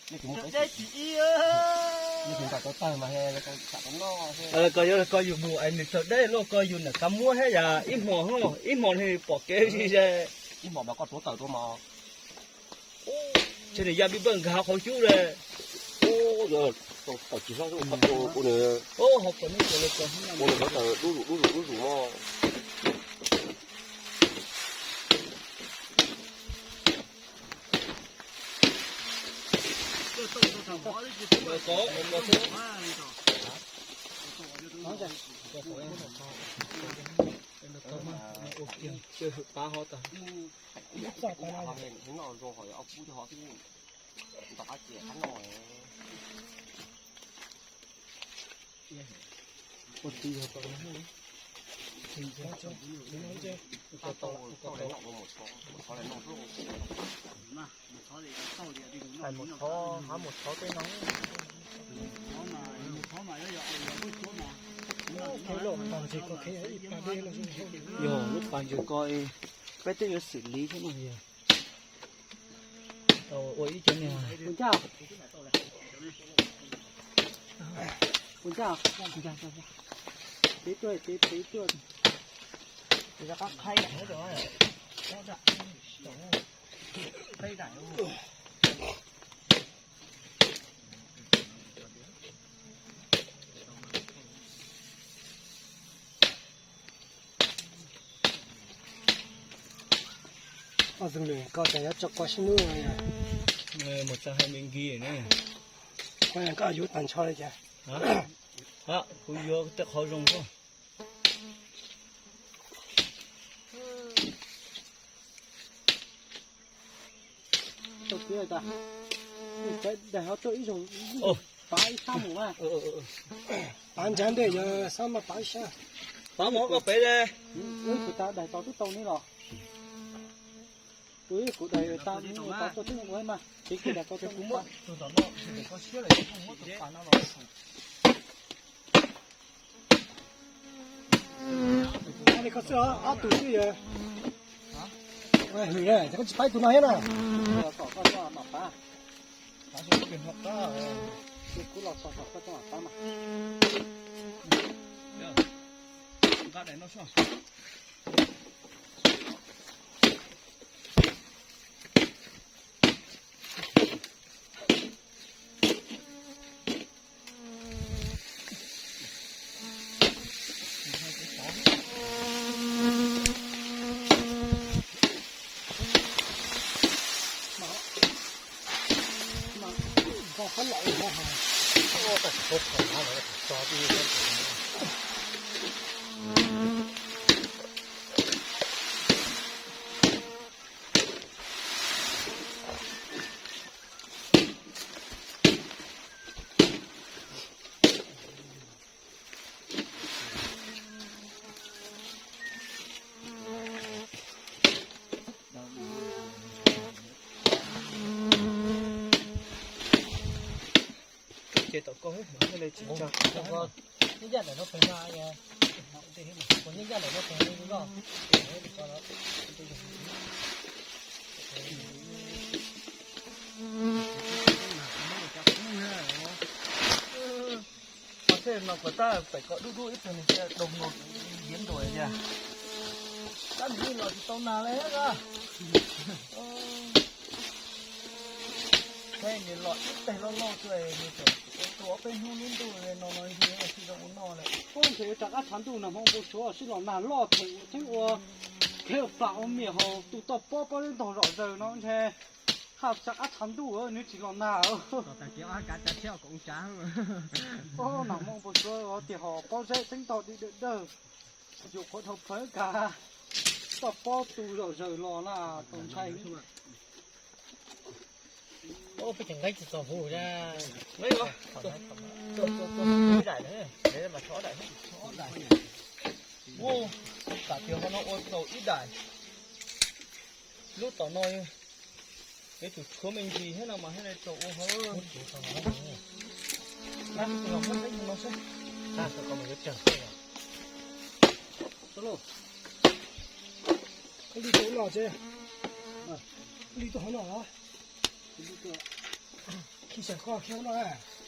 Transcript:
Deb tsis ib. Koj yuav koj yus mus es nws txog deb luaj, koj yus nam kav muab thiab yam ib hmos, ib hmos li pom kev li ze. Ib hmos mas koj tuav tawm tuaj mas. Ces nws ya pib pawg nkag qhov cub le. Tawm tsis hlob, ua nws tawm dub zus dub zus dub zus no. Mus thov, hab mus thov tej no. Yog lub pas ntses ko, peb twb yuav xwm li thiab no yog. Tau ua ib cov niag. Ua ncaj, ua ncaj, peb tuaj, peb, peb tuaj. Qhaib daim, qhaib daim. Oj, zoo li koj tas yuav tso koj sib hnub no. Mus txog hais me nkis ne. Koj yuav tas ntsho li cas? Kuv yuav tej qhov zoo xwb. Tau kiag tas, daim ho tuaj ib zaug, pav ib sab mus mas. Pav ntsa ntej yog xab mas pav ib sab. Pav mus koj pem le. Kuv tas daim tod twb tau ne los. Kuv, kuv daim tas mus tod tuaj twb ua mas, ces kuv daim tod tuaj mus. Koj xwb ob tug xwb yog. Hwm, koj tsis paib tus no thiab na. Ces tom koj thiaj li tsis tsag. Nyij ncaj ntawm no pem no, nyij ncaj ntawm no pem no. Qhov tej no puas tab pem kom dub dub ib tug nws cia doo no kuv yiav nruas tiag. Tab nws yeej los tsis tau nag li na. Thiab nws los ib teg loj loj xwb, nws tseem tua ob peb hnub lub ntuj no no nti tsis zoo ua noj lawm. Ub, ntshe rov qab tshav ntuj nag hmo npau suav sib los nag loj theem thiab ua kev plam ua miam haus tus toj pob pob zeb ntog zom zaws no ntshe haj rov qab tshav ntuj nws tsis los nag. Nag hmo npau suav tias ho pob zeb teeb tog di dawm dawg, yus qhuav dhau plhawv kas toj pob tu zom zaws los na, tau ntshai. Peb tseem nqeeb tsis txog huv na. Ib daim, ib daim, ib daim. Ua, tam tias ho no ua tau ib daim. Lub tom no, peb tus tshuav me ntsis thiab no mas thiaj li tau ua hauv. Los muab teb no xwb. Li tau no ces, li tau hauv no los. Ib xyoo koj khiab no na.